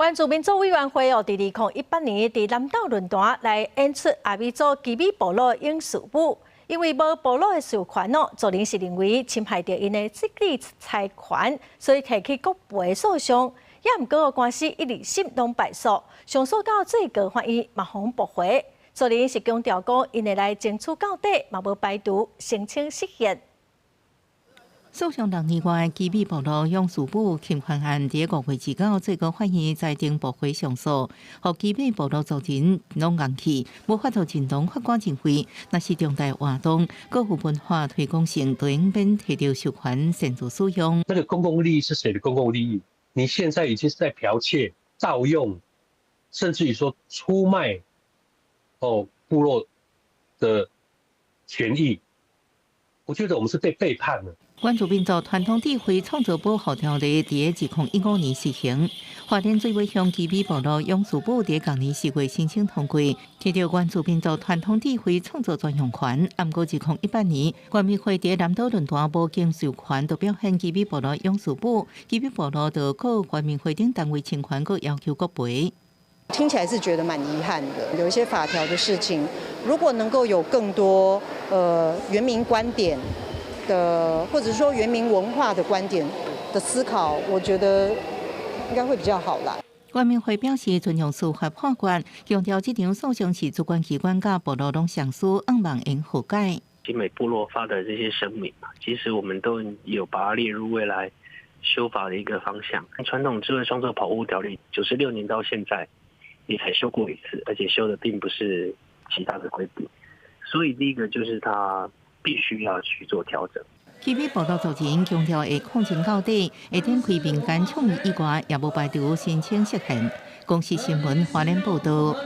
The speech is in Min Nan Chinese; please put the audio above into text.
原住民族委員會哦，佇2018年佇南投論壇來演出阿美族基米部落勇士舞，因為無部落的授權哦，族人是認為侵害著𪜶的智慧財權，所以提起國賠訴訟。也毋過官司一二審攏敗訴，上訴到最高法院嘛予駁回。族人是強調講，𪜶會來爭取到底，嘛無排除申請釋憲。訴訟6年外，基米部落勇士舞侵權案，佇5月29，最高法院裁定駁回上訴，予基米部落族人攏硬氣，無法度認同法官認為，若是重大活動，閣有文化推廣性，就應免提著授權擅自使用。那個公共利益是誰的公共利益？你現在已經是在剽竊、盜用，甚至於說出賣哦部落的權益，我覺得我們是被背叛了。原住民族傳統智慧創造保護條例佇2015年實行，花蓮水尾鄉基米部落勇士舞佇仝年4月申請通過，提著原住民族傳統智慧創造專用權。毋過2018年，原民會佇南島論壇無經授權，就表演基米部落勇士舞，基米部落就告原民會等單位侵權，閣要求國賠。聽起來是覺得蠻遺憾的，有一些法條的事情，如果能夠有更多原民觀點的，或者說原民文化的觀點的思考，我覺得應該會比較好啦。原民會表示尊重司法判決，強調這場訴訟是主管機關佮部落攏相輸，向望會和解。基美部落發的這些聲明，其實我們都有把它列入未來修法的一個方向。傳統智慧創作保護條例96年到現在，也才修過一次，而且修的並不是其他的規定，所以第一個就是它必須要去做調整。基米部落族人強調會抗爭到底，會展開民間倡議以外，也無排除申請釋憲。公視新聞花蓮報道。